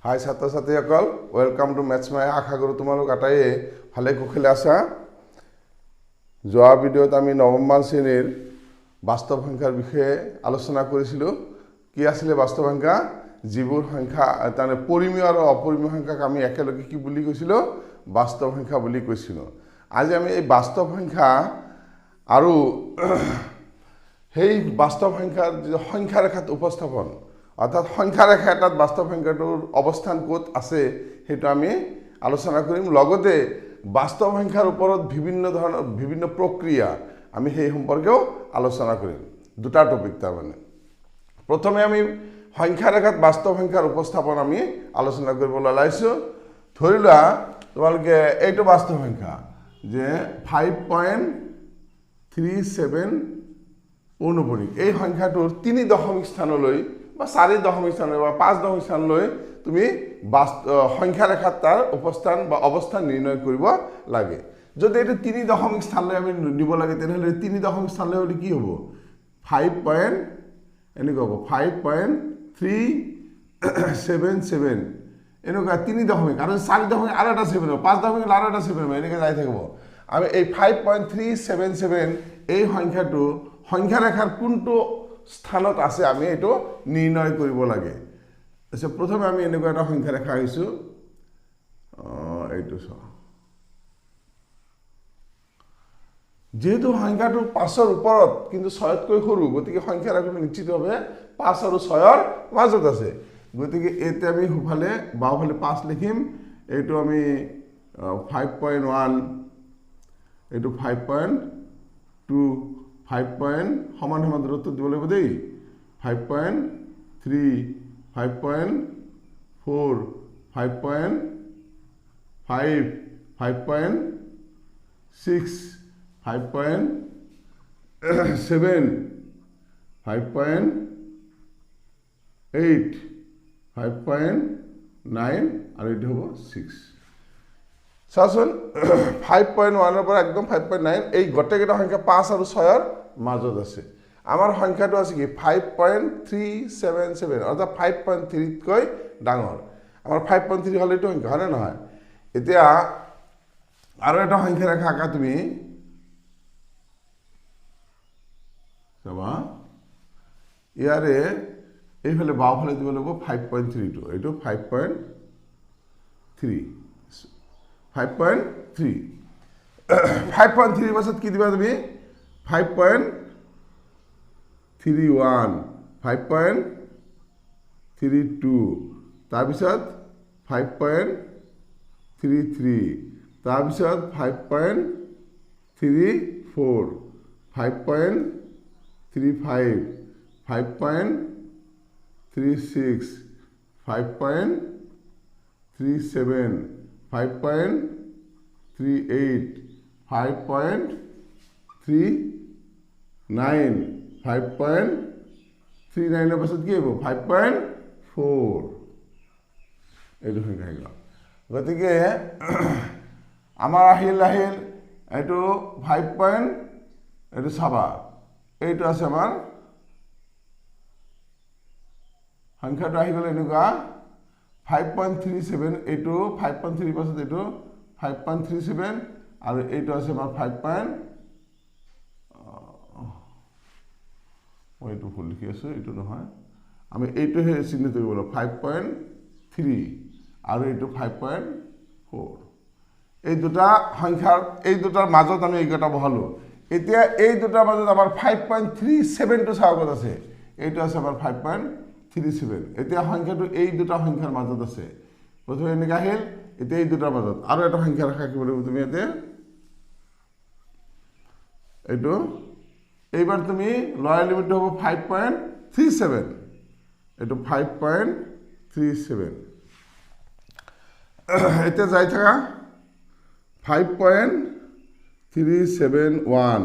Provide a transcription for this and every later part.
হাই ছাত্ৰ ছাত্ৰীসকল, welcome to maths মাই। আশা কৰোঁ তোমালোক আটাইয়ে ভালে কুশলে আছা। যোৱা ভিডিঅ'ত আমি নৱমমান শ্ৰেণীৰ বাস্তৱ সংখ্যাৰ বিষয়ে আলোচনা কৰিছিলোঁ। কি আছিলে বাস্তৱ সংখ্যা? যিবোৰ সংখ্যা তাৰমানে পৰিমেয় আৰু অপৰিমেয় সংখ্যাক আমি একেলগে কি বুলি কৈছিলোঁ? বাস্তৱ সংখ্যা বুলি কৈছিলোঁ। আজি আমি এই বাস্তৱ সংখ্যা আৰু সেই বাস্তৱ সংখ্যাৰ যিটো সংখ্যা ৰেখাত উপস্থাপন, অৰ্থাৎ সংখ্যা ৰেখা এটাত বাস্তৱ সংখ্যাটোৰ অৱস্থান ক'ত আছে সেইটো আমি আলোচনা কৰিম। লগতে বাস্তৱ সংখ্যাৰ ওপৰত বিভিন্ন ধৰণৰ বিভিন্ন প্ৰক্ৰিয়া আমি সেই সম্পৰ্কেও আলোচনা কৰিম। দুটা টপিক তাৰমানে। প্ৰথমে আমি সংখ্যা ৰেখাত বাস্তৱ সংখ্যাৰ উপস্থাপন আমি আলোচনা কৰিবলৈ ওলাইছোঁ। ধৰি লোৱা তোমালোকে এইটো বাস্তৱ সংখ্যা যে 5.37 পৌনপুনিক, এই সংখ্যাটোৰ 3 দশমিক স্থানলৈ বা 4 দশমিক স্থানলৈ বা 5 দশমিক স্থানলৈ তুমি সংখ্যা ৰেখাত তাৰ উপস্থান বা অৱস্থান নিৰ্ণয় কৰিব লাগে। যদি এইটো 3 দশমিক স্থানলৈ আমি নিব লাগে, তেনেহ'লে 3 দশমিক স্থানলৈ হ'লে কি হ'ব? 5 পইণ্ট এনেকুৱা হ'ব, 5.377 এনেকুৱা 3 দশমিক, আৰু 4 দশমিক আৰু এটা 7 হ'ব, 5 দশমিক আৰু এটা 7 হ'ব, এনেকৈ যাই থাকিব। আমি এই 5.377 এই সংখ্যাটো সংখ্যা ৰেখাৰ কোনটো স্থানত আছে আমি এইটো নিৰ্ণয় কৰিব লাগে। আচ্ছা, প্ৰথমে আমি এনেকুৱা এটা সংখ্যা ৰেখা আহিছোঁ, এইটো চাওঁ। যিহেতু সংখ্যাটো 5ৰ ওপৰত কিন্তু 6তকৈ সৰু, গতিকে সংখ্যা ৰেখাটো নিশ্চিতভাৱে 5 আৰু 6ৰ মাজত আছে। গতিকে এতিয়া আমি সোঁফালে বাওঁফালে 5 লিখিম। এইটো আমি 5.1, এইটো 5.2, 5 পইণ্ট সমান সমান দূৰত্ব দিব লাগিব দেই, 5.3, 5.4, 5.5, 5.6, 5.7, 5.8, 5.9 আৰু এইটো হ'ব 6। চাচোন 5.1ৰ পৰা একদম 5.9, এই গোটেইকেইটা সংখ্যা 5 আৰু 6ৰ মাজত আছে। আমাৰ সংখ্যাটো আছে কি 5.377, অৰ্থাৎ 5.3তকৈ ডাঙৰ। আমাৰ 5.3 হ'লে এইটো সংখ্যা হয়নে নহয়? এতিয়া আৰু এটা সংখ্যা ৰেখা আঁকা তুমি চাবা। ইয়াৰে এইফালে বাওঁফালে দিব লাগিব 5.32, এইটো 5.3, 5.3, 5.3 পাছত কি দিবা তুমি? 5.31, 5.32, তাৰপিছত 5.33, তাৰপিছত 5.34, 5.35, 5.36, 5.37, 5.38, 5.39, 5.39ৰ পাছত কি হ'ব? 5.4, এইটো সংখ্যা আহিল। গতিকে আমাৰ আহিল এইটো 5 পইণ্ট, এইটো চাবা, এইটো আছে আমাৰ সংখ্যাটো আহি গ'ল এনেকুৱা 5.37, এইটো 5.3 পাছত এইটো 5.37, আৰু এইটো আছে আমাৰ 5, মই এইটো ভুল লিখি আছোঁ, এইটো নহয়, আমি এইটোহে চিহ্নিত কৰিব লাগিব, 5.3 আৰু এইটো 5.4। এই দুটা সংখ্যাৰ এই দুটাৰ মাজত আমি এইকেইটা বহালোঁ। এতিয়া এই দুটাৰ মাজত আমাৰ 5.37টো চাওক ক'ত আছে, এইটো আছে আমাৰ 5.37। এতিয়া সংখ্যাটো এই দুটা সংখ্যাৰ মাজত আছে। প্ৰথমে এনেকৈ আহিল, এতিয়া এই দুটাৰ মাজত আৰু এটা সংখ্যা ৰাখিব লাগিব তুমি ইয়াতে, এইটো। এইবাৰ তুমি লয়াৰ লিমিটটো হ'ব 5.37, এইটো 5.37। এতিয়া যাই থাকা 5.371,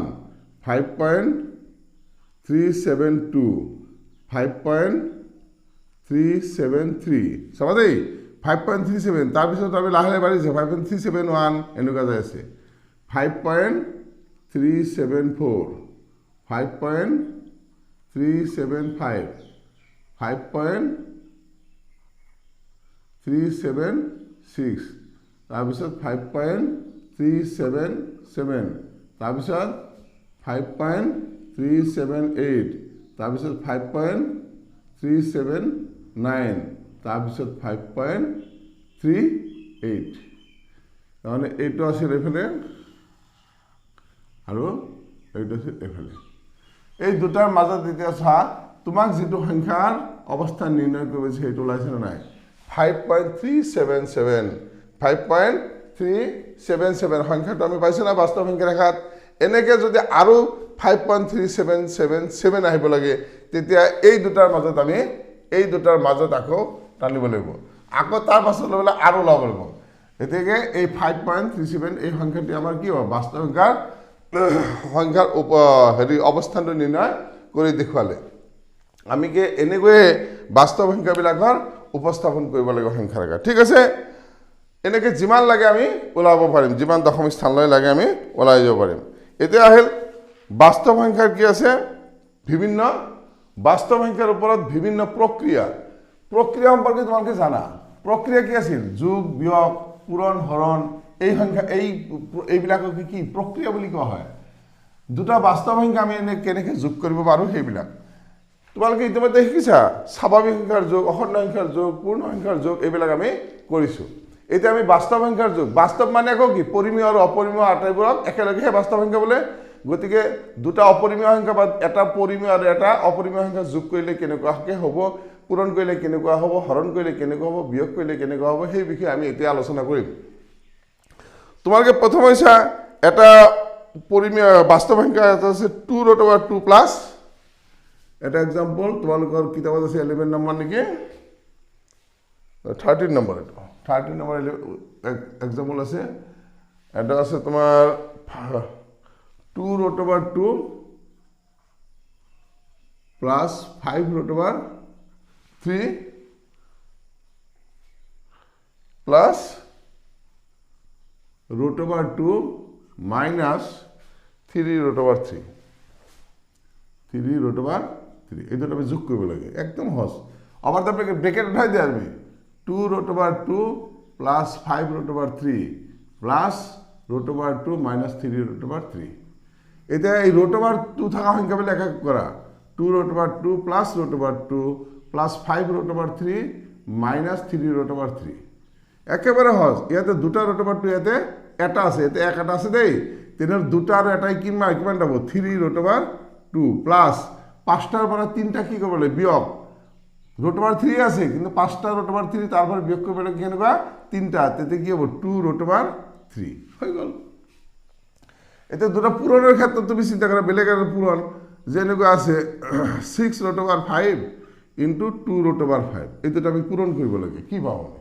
5.372, 5.373, চাবা দেই, 5.37, তাৰপিছত আমি লাহে লাহে বাঢ়িছে 5.371 এনেকুৱা যাই আছে, 5.374, 5.375, 5. 376, তাৰপিছত 5.377, তাৰপিছত 5.378, তাৰপিছত 5.379, তাৰপিছত 5.38। তাৰমানে এইটো আছিল এইফালে আৰু এইটো আছিল এইফালে। এই দুটাৰ মাজত এতিয়া চোৱা, তোমাক যিটো সংখ্যাৰ অৱস্থান নিৰ্ণয় কৰিব দিছে সেইটো ওলাইছে নে নাই? 5.377, 5.377 সংখ্যাটো আমি পাইছোঁ না বাস্তৱ সংখ্যা ৰেখাত। এনেকৈ যদি আৰু 5.3777 আহিব লাগে, তেতিয়া এই দুটাৰ মাজত আমি এই দুটাৰ মাজত আকৌ টানিব লাগিব, আকৌ তাৰ পাছত লৈ পেলাই আৰু ওলাব লাগিব। গতিকে এই 5.37 এই সংখ্যাটি আমাৰ কি হ'ব? বাস্তৱ সংখ্যাৰ হেৰি অৱস্থানটো নিৰ্ণয় কৰি দেখুৱালে। আমি কি এনেকৈয়ে বাস্তৱ সংখ্যাবিলাকৰ উপস্থাপন কৰিব লাগিব সংখ্যা ৰেখা। ঠিক আছে, এনেকৈ যিমান লাগে আমি ওলাব পাৰিম, যিমান দশমিক স্থানলৈ লাগে আমি ওলাই যাব পাৰিম। এতিয়া আহিল বাস্তৱ সংখ্যাৰ কি আছে? বিভিন্ন বাস্তৱ সংখ্যাৰ ওপৰত বিভিন্ন প্ৰক্ৰিয়া। প্ৰক্ৰিয়া সম্পৰ্কে তোমালোকে জানা। প্ৰক্ৰিয়া কি আছিল? যোগ, বিয়োগ, পূৰণ, হৰণ, এই সংখ্যা এইবিলাকক কি প্ৰক্ৰিয়া বুলি কোৱা হয়। দুটা বাস্তৱ সংখ্যা আমি এনে কেনেকৈ যোগ কৰিব পাৰোঁ সেইবিলাক তোমালোকে ইতিমধ্যে শিকিছা। স্বাভাৱিক সংখ্যাৰ যোগ, অখণ্ড সংখ্যাৰ যোগ, পূৰ্ণ সংখ্যাৰ যোগ, এইবিলাক আমি কৰিছোঁ। এতিয়া আমি বাস্তৱ সংখ্যাৰ যোগ, বাস্তৱ মানে আকৌ কি? পৰিমেয় আৰু অপৰিমেয় আটাইবোৰক একেলগেহে বাস্তৱ সংখ্যা বোলে। গতিকে দুটা অপৰিমেয় সংখ্যা বা এটা পৰিমেয় আৰু এটা অপৰিমেয় সংখ্যা যোগ কৰিলে কেনেকুৱাকৈ হ'ব, পূৰণ কৰিলে কেনেকুৱা হ'ব, হৰণ কৰিলে কেনেকুৱা হ'ব, বিয়োগ কৰিলে কেনেকুৱা হ'ব, সেই বিষয়ে আমি এতিয়া আলোচনা কৰিম। তোমালোকে প্ৰথম হৈছে এটা পৰিমেয় বাস্তৱ সংখ্যা এটা আছে 2√2 প্লাছ, এটা এক্সাম্পল তোমালোকৰ কিতাপত আছে 11 নম্বৰ নেকি, 13 নম্বৰ, এইটো 13 নম্বৰ এক্সাম্পল আছে। এটা আছে তোমাৰ 2√2 প্লাছ 5√3 প্লাছ √2 মাইনাছ 3√3, 3√3, এই দুটো আমি যোগ কৰিব লাগে, একদম সহজ। আবার তারপরে ব্রেকেট উঠাই দিয়ে আমি 2√2 প্লাছ 5√3 প্লাছ √2 মাইনাছ 3√3। এতিয়া এই √2 থকা সংখ্যাবিলাক এক এক কৰা, 2√2 প্লাছ √2 প্লাছ 5√3 মাইনাছ 3√3, একেবাৰে সহজ। ইয়াতে দুটা √2, ইয়াতে এটা আছে, ইয়াতে এক এটা আছে দেই, তেনেহ'লে দুটা আৰু এটাই কিমান কিমান যাব? 3√2 প্লাছ পাঁচটাৰ পৰা তিনিটা কি কৰিব লাগে? বিয়োগ। √3 আছে কিন্তু পাঁচটা √3 তাৰ পৰা বিয়োগ কৰিব লাগে কেনেকুৱা? তিনিটা, তেতিয়া কি হ'ব? 2√3 হৈ গ'ল। এতিয়া দুটা পূৰণৰ ক্ষেত্ৰত তুমি চিন্তা কৰা, বেলেগ এটা পূৰণ যেনেকুৱা আছে 6√5 ইনটু 2√5, এই দুটা আমি পূৰণ কৰিব লাগে। কি পাওঁ আমি?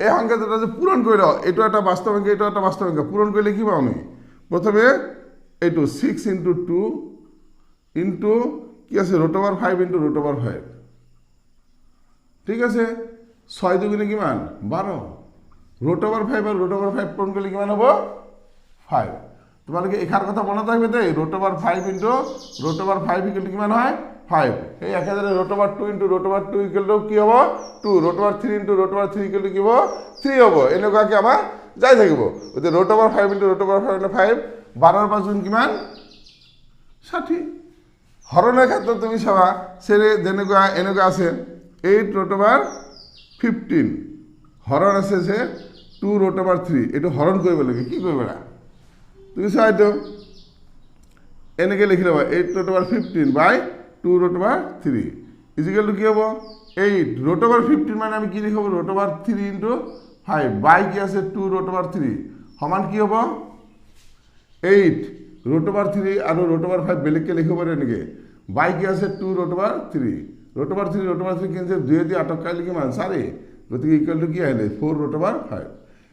এই সংখ্যা দুটা যে পূৰণ কৰি লওঁ, এইটো এটা বাস্তৱ সংখ্যা, এইটো এটা বাস্তৱ সংখ্যা, পূৰণ কৰিলে কি পাওঁ আমি? প্ৰথমে এইটো 6 ইনটু 2 ইনটু কি আছে? √5 ইনটু √5, ঠিক আছে। 6 দুগুণে কিমান? 12। √5 আৰু √5 পূৰণ কৰিলে কিমান হ'ব? 5। তোমালোকে এইষাৰ কথা মনত ৰাখিবা দেই, √5 ইনটু √5 ইকুৱেল টু কিমান হয়? 5। সেই একেদৰে √2 ইনটু √2 ইকুৱেল টু কি হ'ব? 2। √3 ইনটু √3 ইকুৱেল টু কি হ'ব? 3 হ'ব। এনেকুৱাকৈ আমাৰ যাই থাকিব। গতিকে √5 ইনটু √5 মানে 5, 12 5 গুণ কিমান? 60। হৰণৰ ক্ষেত্ৰত তুমি চাবা, চেৰে যেনেকুৱা এনেকুৱা আছে 8√15, হৰণ আছে যে 2√3, এইটো হৰণ কৰিব লাগে। কি কৰিব লাগে তুমি চোৱা, এইটো এনেকৈ লিখি ল'বা 8√15 বাই 2√3 is equal two কি হ'ব? 8√15 মানে আমি কি লিখিব? √3 ইনটু 5 বাই কি আছে? 2√3 সমান কি হ'ব? 8√3 আৰু √5 বেলেগকৈ লিখিব পাৰে এনেকৈ, বাই কি আছে? 2√3, √3 √3 কেঞ্চেল, দুয়ে আটক কাটিলে কিমান? 4। গতিকে ইকুৱেল টু কি আহিলে? 4√5।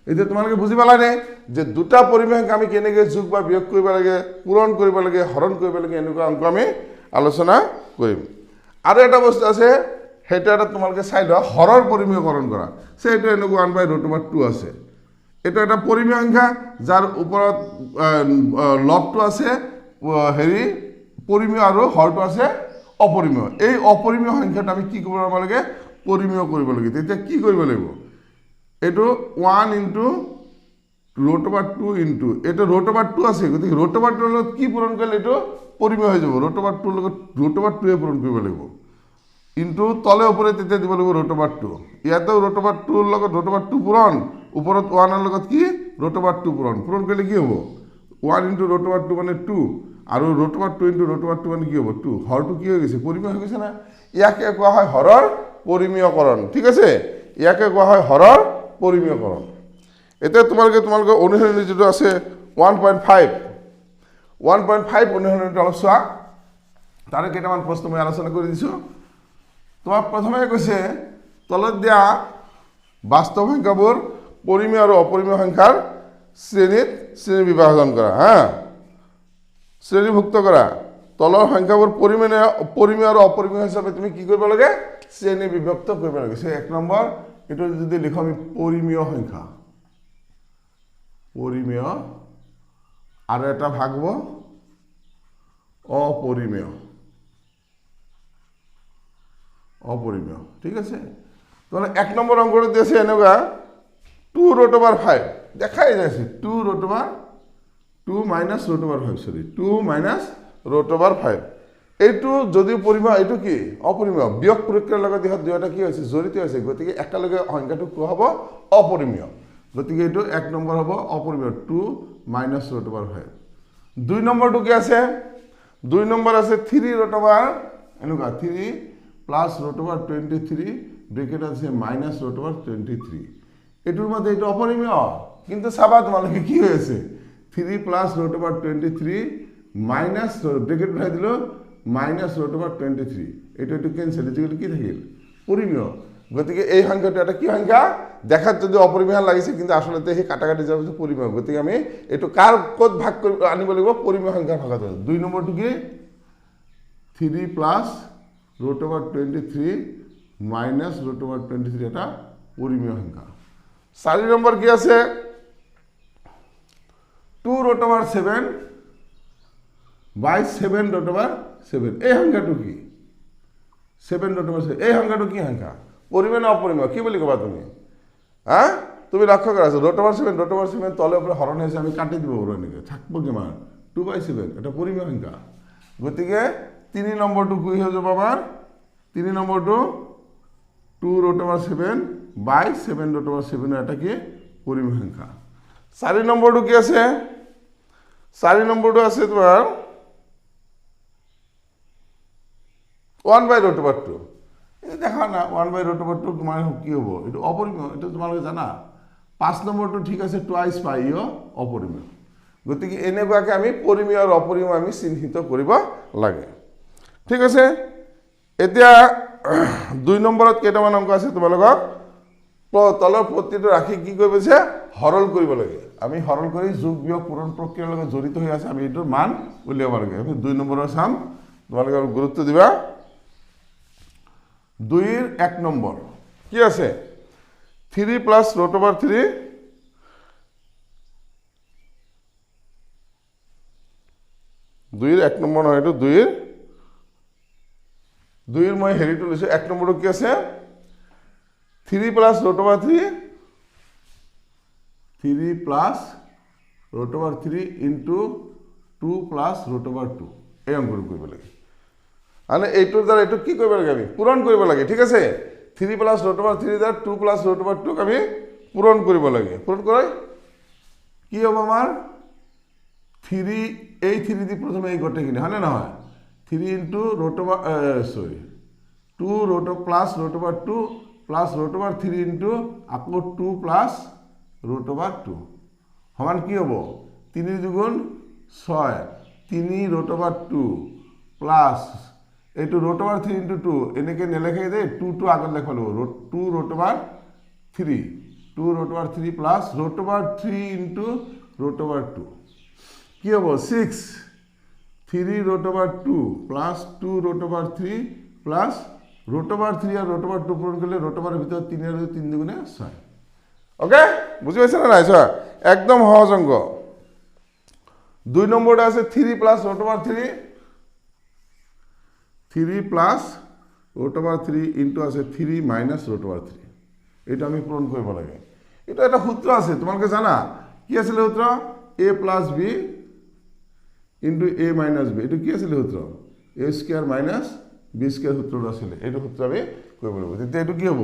এতিয়া তোমালোকে বুজি পালানে যে দুটা পৰিমেয় সংখ্যা আমি কেনেকৈ যোগ বা বিয়োগ কৰিব লাগে, পূৰণ কৰিব লাগে, হৰণ কৰিব লাগে, এনেকুৱা অংক আমি আলোচনা কৰিম। আৰু এটা বস্তু আছে, সেইটো এটা তোমালোকে চাই লোৱা, হৰৰ পৰিমেয়কৰণ কৰা। সেইটো এনেকুৱা 1/√2 আছে, এইটো এটা পৰিমেয় সংখ্যা যাৰ ওপৰত লবটো আছে হেৰি পৰিমেয় আৰু হৰটো আছে অপৰিমেয়। এই অপৰিমেয় সংখ্যাটো আমি কি কৰিব লাগে? পৰিমেয় কৰিব লাগে। তেতিয়া কি কৰিব লাগিব? এইটো 1 ইনটু ৰুট অভাৰ 2 ইনটু এইটো ৰুট অভাৰ 2 আছে, গতিকে ৰুট অভাৰ 2ৰ লগত কি পূৰণ কৰিলে এইটো পৰিমেয় হৈ যাব? ৰুট অভাৰ 2ৰ লগত ৰুট অভাৰ 2য়ে পূৰণ কৰিব লাগিব। ইনটু তলে ওপৰে তেতিয়া দিব লাগিব ৰুট অভাৰ 2। ইয়াতেও ৰুট অভাৰ 2ৰ লগত ৰুট অভাৰ 2 পূৰণ, ওপৰত 1ৰ লগত কি ৰুট অভাৰ 2 পূৰণ। পূৰণ কৰিলে কি হ'ব? 1 ইনটু ৰুট অভাৰ 2 মানে 2, আৰু root over 2 into root over 2 মানে কি হ'ব? 2। হৰটো কি হৈ গৈছে? পৰিমেয় হৈ গৈছে না? ইয়াকে কোৱা হয় হৰৰ পৰিমেয়কৰণ। ঠিক আছে, ইয়াকে কোৱা হয় হৰৰ পৰিমেয়কৰণ। এতিয়া তোমালোকে অনুশীলনী যিটো আছে 1.5 অনুশীলনীটো অলপ চোৱা, তাৰে কেইটামান প্ৰশ্ন মই আলোচনা কৰি দিছোঁ। তোমাক প্ৰথমে কৈছে তলত দিয়া বাস্তৱ সংখ্যাবোৰ পৰিমেয় আৰু অপৰিমেয় সংখ্যাৰ শ্ৰেণীত শ্ৰেণী বিভাজন কৰা, হা, শ্ৰেণীভুক্ত কৰা। তলৰ সংখ্যাবোৰ পৰিমেয় আৰু অপৰিমেয় হিচাপে তুমি কি কৰিব লাগে? শ্ৰেণী বিভক্ত কৰিব লাগে। এক নম্বৰ এইটো যদি লিখো আমি পৰিমেয় সংখ্যা, পৰিমেয়, আৰু এটা ভাগ হ'ব অপৰিমেয়, অপৰিমেয়। ঠিক আছে, তাহলে এক নম্বৰ অঙ্কটো দিয়েছে এনেকুৱা 2 ৰুট অভাৰ 5, দেখাই যাইছে 2 root over 2 minus root over 5, sorry 2 minus root over 5। এইটো যদি পৰিমেয়, এইটো কি অপৰিমেয়, বিয়োগ প্ৰক্ৰিয়াৰ লগত ইহঁত দুয়োটা কি হৈছে? জড়িত হৈছে, গতিকে একেলগে সংখ্যাটো কোৱা হ'ব অপৰিমেয়। গতিকে এইটো এক নম্বৰ হ'ব অপৰিমেয়, 2 মাইনাছ ৰুট অভাৰ 5। দুই নম্বৰটো কি আছে? দুই নম্বৰ আছে 3 ৰুট অভাৰ এনেকুৱা 3 প্লাছ ৰুট অভাৰ 23 ব্ৰেকেট আছে মাইনাছ ৰুট অভাৰ 23। এইটোৰ মতে এইটো অপৰিমেয়, কিন্তু চাবা তোমালোকে কি হৈ আছে? 3 plus root over 23 minus bracket উঠাই দিলোঁ মাইনাছ ৰুট অভাৰ 23, এইটো কেঞ্চেল, এইটো কি থাকিল? পৰিমেয়। গতিকে এই সংখ্যাটো এটা কি সংখ্যা? দেখাত যদি অপৰিমেয় লাগিছে, কিন্তু আচলতে সেই কাটাকাটি যাব পৰিমেয়। গতিকে আমি এইটো কাৰ ক'ত ভাগ কৰি আনিব লাগিব? পৰিমেয় সংখ্যাৰ ভাগত। দুই নম্বৰটো কি? 3 plus root over 23 minus root over 23 এটা পৰিমেয় সংখ্যা। চাৰি নম্বৰ কি আছে? 2 root over 7 by 7 root over 7। এই সংখ্যাটো কি? 7 ৰুট অভাৰ 7, এই সংখ্যাটো কি সংখ্যা? পৰিমেয় না অপৰিমেয় কি বুলি ক'বা তুমি? হা, তুমি লক্ষ্য কৰা root over 7 root over 7 তলে ওপৰে হৰণ হৈছে, আমি কাটি দিব পাৰোঁ এনেকৈ, থাকিব কিমান? 2/7, এটা পৰিমেয় সংখ্যা। গতিকে তিনি নম্বৰটো কি হৈ যাব আমাৰ? তিনি নম্বৰটো 2 root over 7 by 7 root over 7 এটা কি পৰিমেয় সংখ্যা। চাৰি নম্বৰটো কি আছে? চাৰি নম্বৰটো আছে তোমাৰ 1 বাই ৰুট অভাৰ 2। এইটো দেখা না, 1 বাই ৰুট অভাৰ 2 তোমাৰ কি হ'ব? এইটো অপৰিমেয়, এইটো তোমালোকে জানা। পাঁচ নম্বৰটো ঠিক আছে, টুৱাইছ পাই, ইও অপৰিমেয়। গতিকে এনেকুৱাকৈ আমি পৰিমেয় আৰু অপৰিমেয় আমি চিহ্নিত কৰিব লাগে। ঠিক আছে, এতিয়া দুই নম্বৰত কেইটামান অঙ্ক আছে তোমালোকক তলৰ প্ৰতিটো ৰাখি কি কৰিব দিছে? সৰল কৰিব লাগে। আমি সৰল কৰি যোগ বিয়োগ পূৰণ প্ৰক্ৰিয়াৰ লগত জড়িত হৈ আছে, আমি এইটোৰ মান উলিয়াব লাগে। আমি দুই নম্বৰৰ চাম, তোমালোকে অলপ গুৰুত্ব দিবা। দুইৰ এক নম্বৰ কি আছে? 3 প্লাছ ৰুট অভাৰ 3 দুইৰ এক নম্বৰ নহয়, এইটো দুইৰ মই হেৰিটো লৈছোঁ। এক নম্বৰটো কি আছে? 3 plus root over 3, 3 plus root over 3 into 2 plus root over 2, এই অঙ্কটো কৰিব লাগে। মানে এইটোৰ দ্বাৰা এইটো কি কৰিব লাগে? আমি পূৰণ কৰিব লাগে। ঠিক আছে, 3 প্লাছ ৰুট অভাৰ 3 দ্বাৰা 2 প্লাছ ৰুট অভাৰ 2ক আমি পূৰণ কৰিব লাগে। পূৰণ কৰাই কি হ'ব আমাৰ? 3, এই 3 দি প্ৰথমে এই গোটেইখিনি হয়নে নহয়? 3 into root over sorry 2 root plus root over 2 plus root over 3 into আকৌ 2 প্লাছ ৰুট অভাৰ 2 সমান কি হ'ব? 3 দুগুণ 6, 3 ৰুট অভাৰ 2 প্লাছ এইটো ৰুট অভাৰ 3 ইনটু 2, এনেকৈ নেলেখে দেই, 2 আগত লেখিব লাগিব, root 2 root over 3, 2 root over 3 plus root over 3 into root over 2 কি হ'ব? 6, 3 root over 2 plus 2 root over 3 plus root over 3 আৰু ৰুট অভাৰ 2 পূৰণ কৰিলে ৰুট অভাৰৰ ভিতৰত 3 আৰু 3 দুগুণে 6। অ'কে, বুজি পাইছে নে নাই? চোৱা, একদম সহজ অঙ্ক। দুই নম্বৰটা আছে 3 plus root over 3, 3 plus root over three into আছে three minus root over three. এইটো আমি পূৰণ কৰিব লাগে। এইটো এটা সূত্ৰ আছে, তোমালোকে জানা কি আছিলে সূত্ৰ? A plus B into A minus B. এইটো কি আছিলে সূত্ৰ? A square minus B square সূত্ৰটো আছিলে। এইটো সূত্ৰ আমি কৰিব লাগিব। তেতিয়া এইটো কি হ'ব?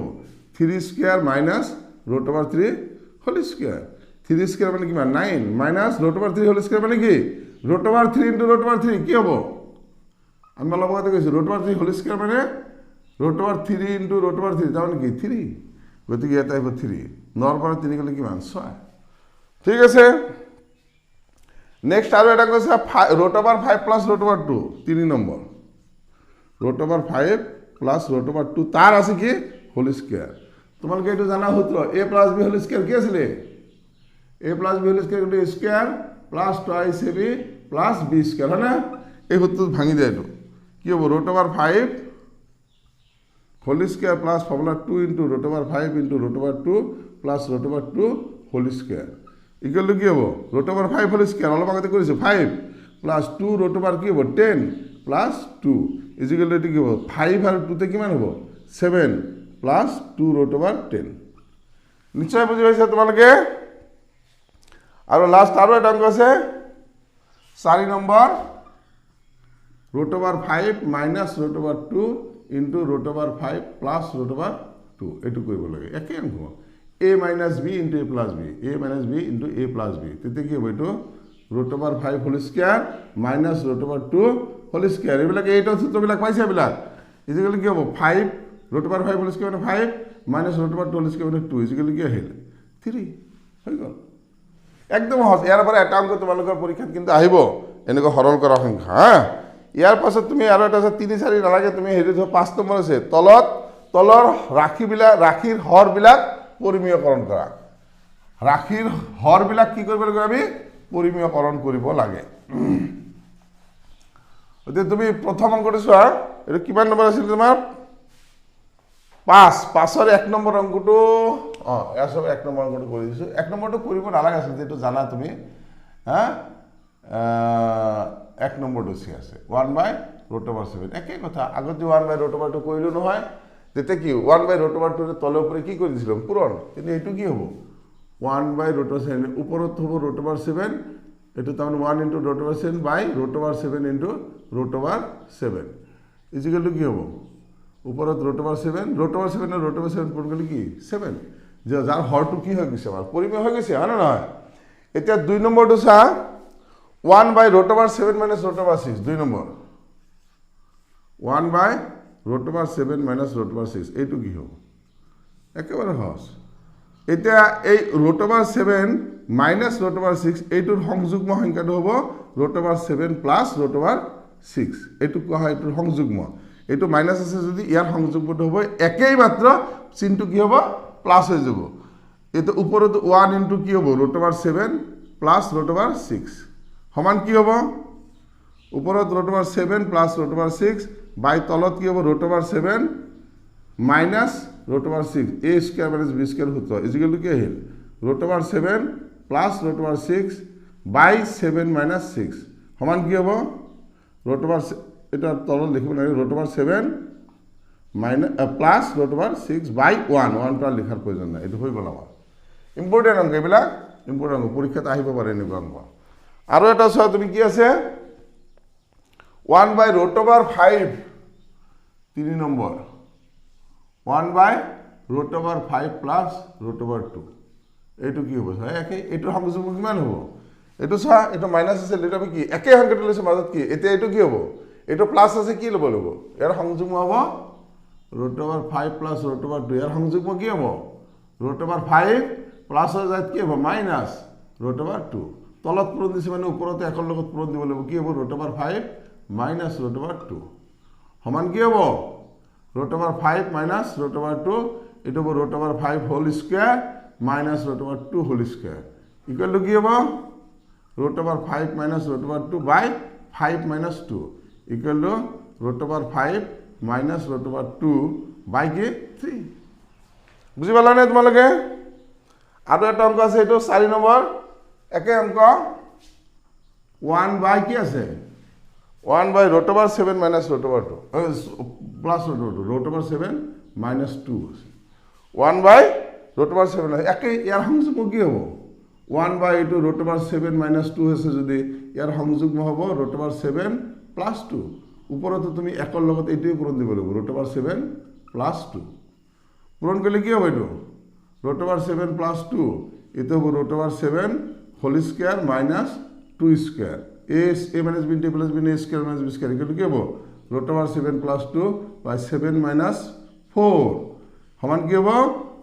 Three square minus root over three whole square. Three square মানে কিমান? Nine. Minus root over three whole square মানে কি? Root over three into root over three কি হ'ব? আমি অলপ আগতে কৈছোঁ root over three whole square মানে root over three into root over three, তাৰমানে কি? থ্ৰী। গতিকে ইয়াত আহিব থ্ৰী। নৰ পৰা তিনি গ'লে কিমান? ছয়। ঠিক আছে। নেক্সট আৰু এটা কৈছে root over five plus root over two. তিনি number root over five plus root over two, তাৰ আছে কি? Whole square. তোমালোকে এইটো জানা সূত্ৰ, A plus B whole square কি আছিলে? A plus B whole square কিন্তু square plus twice A B plus B square, হয়নে? এই সূত্ৰটো ভাঙি দিয়ে। এইটো কি হ'ব? Root over five whole square plus formula two into root over five into root over two plus root over two whole square equal to কি হ'ব? Root over five whole square অলপ আগতে কৰিছোঁ, five plus two root over কি হ'ব? Ten plus two is equal to এইটো কি হ'ব? ফাইভ আৰু টুতে কিমান হ'ব? Seven plus two root over ten. নিশ্চয় বুজি পাইছা তোমালোকে। আৰু লাষ্ট আৰু এটা অংক আছে, চাৰি number root over five minus root over two into root over five plus root over two. এইটো কৰিব লাগে, একে অংক। A minus B into A plus B, A minus B into A plus B. তেতিয়া কি হ'ব? এইটো root over five whole square minus root over two whole square. এইবিলাক এইটো সূত্ৰবিলাক পাইছে এইবিলাক। Is equal কি হ'ব? Five root over five whole square মানে five minus root over two whole square মানে টু। Is equal কি আহিল? থ্ৰী হৈ গ'ল। একদম সহজ। ইয়াৰ পৰা এটা অংক তোমালোকৰ পৰীক্ষাত কিন্তু আহিব, এনেকুৱা সৰল কৰা সংখ্যা। হা, ইয়াৰ পাছত তুমি আৰু এটা আছে, তিনি চাৰি নালাগে, তুমি হেৰি পাঁচ নম্বৰ আছে, তলত তলৰ ৰাশিবিলাক, ৰাশিৰ হৰবিলাক পৰিমেয়কৰণ কৰা। ৰাশিৰ হৰবিলাক কি কৰিব লাগিব? আমি পৰিমেয়কৰণ কৰিব লাগে। গতিকে তুমি প্ৰথম অংকটো চোৱা, এইটো কিমান নম্বৰ আছিল তোমাৰ? পাঁচ। পাঁচৰ এক নম্বৰ অংকটো, অঁ, ইয়াৰ চব এক নম্বৰ অংকটো কৰি দিছোঁ। এক নম্বৰটো কৰিব নালাগে আচলতে, এইটো জানা তুমি। হা, এক নম্বৰটো চি আছে one by root over seven. একেই কথা, আগত যে ওৱান বাই ৰুট অভাৰ টু কৰিলোঁ নহয়, তেতিয়া কি ওৱান বাই ৰুট অভাৰ টুৰ তলৰ ওপৰে কি কৰি দিছিলোঁ? পূৰণ। কিন্তু এইটো কি হ'ব? One by root over seven, ওপৰত হ'ব ৰুট অভাৰ ছেভেন। এইটো তাৰমানে one into root over seven by root over seven into root over seven is equal to কি হ'ব? ওপৰত root over seven, root over seven, root over seven পূৰণ কৰিলে কি? ছেভেন। যে যাৰ হৰটো কি হৈ গৈছে? আমাৰ পৰিমেয় হৈ গৈছে, হয় নে নহয়? এতিয়া দুই নম্বৰটো চা, one by root over seven minus root over six. দুই number one by root over seven minus root over six, এইটো কি হ'ব? একেবাৰে সহজ। এতিয়া এই root over seven minus root over six, এইটোৰ সংযুগ্ম সংখ্যাটো হ'ব root over seven plus root over six. এইটো কোৱা হয় এইটোৰ সংযুগ্ম। এইটো মাইনাছ আছে যদি ইয়াৰ সংযুগ্মটো হ'ব একেই, মাত্ৰ চিনটো কি হ'ব? প্লাছ হৈ যাব। এইটো ওপৰত ওৱান ইনটু কি হ'ব? Root over seven plus root over six সমান কি হ'ব? ওপৰত root over seven plus root over six by তলত কি হ'ব? Root over seven minus root over six. A square minus B square সূত্ৰ। Is equal two কি আহিল? Root over seven plus root over six by seven minus six সমান কি হ'ব? Root over, এটা তলত লিখিব লাগে, root over seven minus plus root over six by one. ওৱানটো আৰু লিখাৰ প্ৰয়োজন নাই। এইটো হৈ গ'ল আমাৰ। ইম্পৰ্টেণ্ট অংক এইবিলাক, ইম্পৰ্টেণ্ট অংক, পৰীক্ষাত আহিব পাৰে এনেকুৱা অংক। আৰু এটা চোৱা তুমি, কি আছে? One by root over five, তিনি number one by root over five plus root over two. এইটো কি হ'ব? চোৱা, একেই। এইটোৰ সংযোগ কিমান হ'ব? এইটো চোৱা, এইটো মাইনাছ আছিল, এইটো আমি কি একে সংখ্যাটো লৈছোঁ, মাজত কি? এতিয়া এইটো কি হ'ব? এইটো প্লাছ আছে, কি ল'ব লাগিব? ইয়াৰ সংযুগ্ম হ'ব root over five plus root over two. ইয়াৰ সংযুগ্ম কি হ'ব? ৰুট অভাৰ ফাইভ প্লাছৰ জেগাত কি হ'ব? Minus root over two. তলত পূৰণ দিছে মানে ওপৰতে একৰ লগত পূৰণ দিব লাগিব। কি হ'ব? Root over five minus root over two সমান কি হ'ব? Root over five minus root over two. এইটো হ'ব root over five whole square minus root over two whole square equal to কি হ'ব? Root over five minus root over two by five minus two equal to root over five minus root over two by কি? Three. বুজি পালানে তোমালোকে? আৰু এটা অংক আছে, এইটো চাৰি নম্বৰ, একে অংক। ওৱান বাই কি আছে? One by root over seven minus root over two. Plus root over seven minus two আছে, one by root over seven আছে। একেই, ইয়াৰ সংযুগ্ম কি হ'ব? ওৱান বাই এইটো root over seven minus two হৈছে যদি ইয়াৰ সংযুগ্ম হ'ব root over seven plus two. ওপৰতো তুমি একৰ লগত এইটোৱে পূৰণ দিব লাগিব, root over seven plus two. পূৰণ কৰিলে কি হ'ব? এইটো root over seven plus two, এইটো হ'ব root over seven whole square minus two square. A minus b into plus b a square minus b square এইটো কি হ'ব? Root over seven plus two by seven minus four সমান কি হ'ব?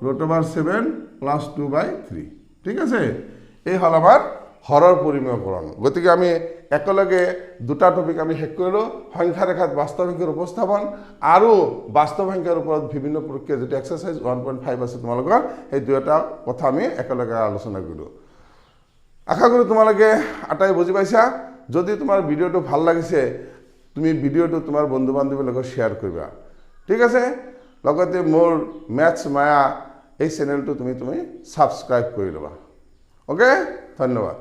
Root over seven plus two by three. ঠিক আছে, এই হ'ল আমাৰ হৰৰ পৰিমেয়কৰণ। গতিকে আমি একেলগে দুটা টপিক আমি শেষ কৰিলোঁ, সংখ্যা ৰেখাত বাস্তৱ সংখ্যাৰ উপস্থাপন আৰু বাস্তৱ সংখ্যাৰ ওপৰত বিভিন্ন প্ৰক্ৰিয়া, যিটো এক্সাৰচাইজ 1.5 আছে তোমালোকৰ, সেই দুয়োটা কথা আমি একেলগে আলোচনা কৰিলোঁ। আশা কৰোঁ তোমালোকে আটাই বুজি পাইছা। যদি তোমাৰ ভিডিঅ'টো ভাল লাগিছে, তুমি ভিডিঅ'টো তোমাৰ বন্ধু বান্ধৱীৰ লগত শ্বেয়াৰ কৰিবা। ঠিক আছে, লগতে মোৰ মেথছ মায়া এই চেনেলটো তুমি তুমি ছাবস্ক্ৰাইব কৰি ল'বা। অ'কে, ধন্যবাদ।